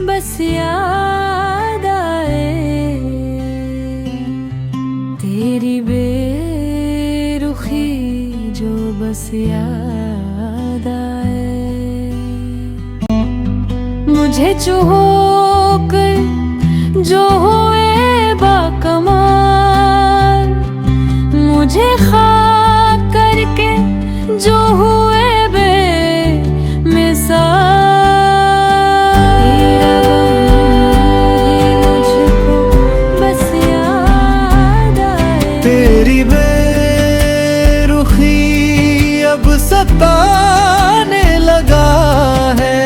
بس یاد آئے، تیری بے رخی جو بس یاد آئے۔ مجھے چہو کر جو ہوئے باکمال، مجھے خاک کر کے جو ہوئے بے مثال۔ تیرا غم ہی مجھ کو بس یاد آئے۔ تیری بے رخی اب ستانے لگا ہے،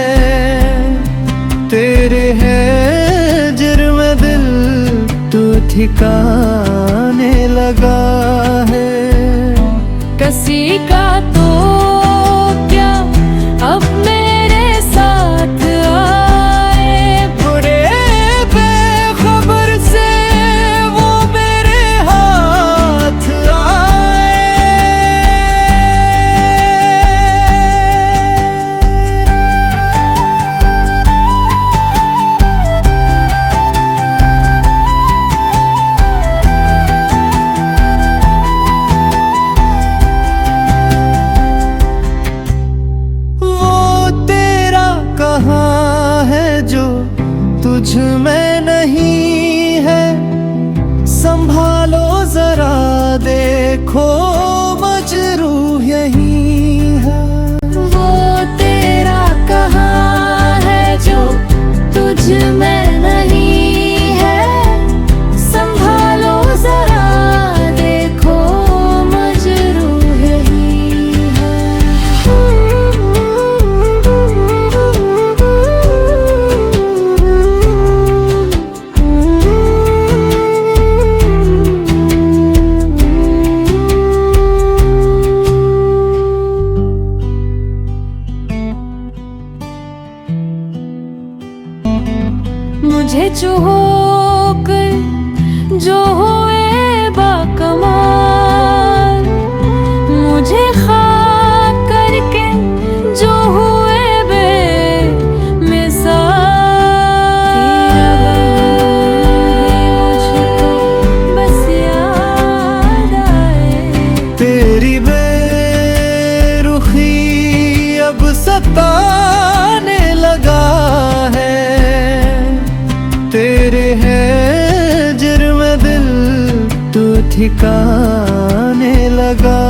تیرے ہجر میں دل تو ٹھکانے لگا ہے۔ کسی کا تو کیا اب میرے ساتھ آئے، برے بے خبر سے وہ میرے ہاتھ آئے۔ وہ تیرا کہاں ہے جو تجھ میں نہیں ہے، سنبھالو ذرا، دیکھو مجروح یہی ہے۔ وہ تیرا کہاں ہے جو تجھ میں نہیں ہے، سنبھالو ذرا، دیکھو مجروح یہی ہے۔ مجھے چہو کر جو ہوئے باکمال، مجھے خاک کر کے جو ہوئے بے مثال۔ تیرا غم ہی مجھ کو بس یاد آئے۔ تیری بے رخی اب ستانے لگا ہے، تیرے ہجر میں دل تو ٹھکانے لگا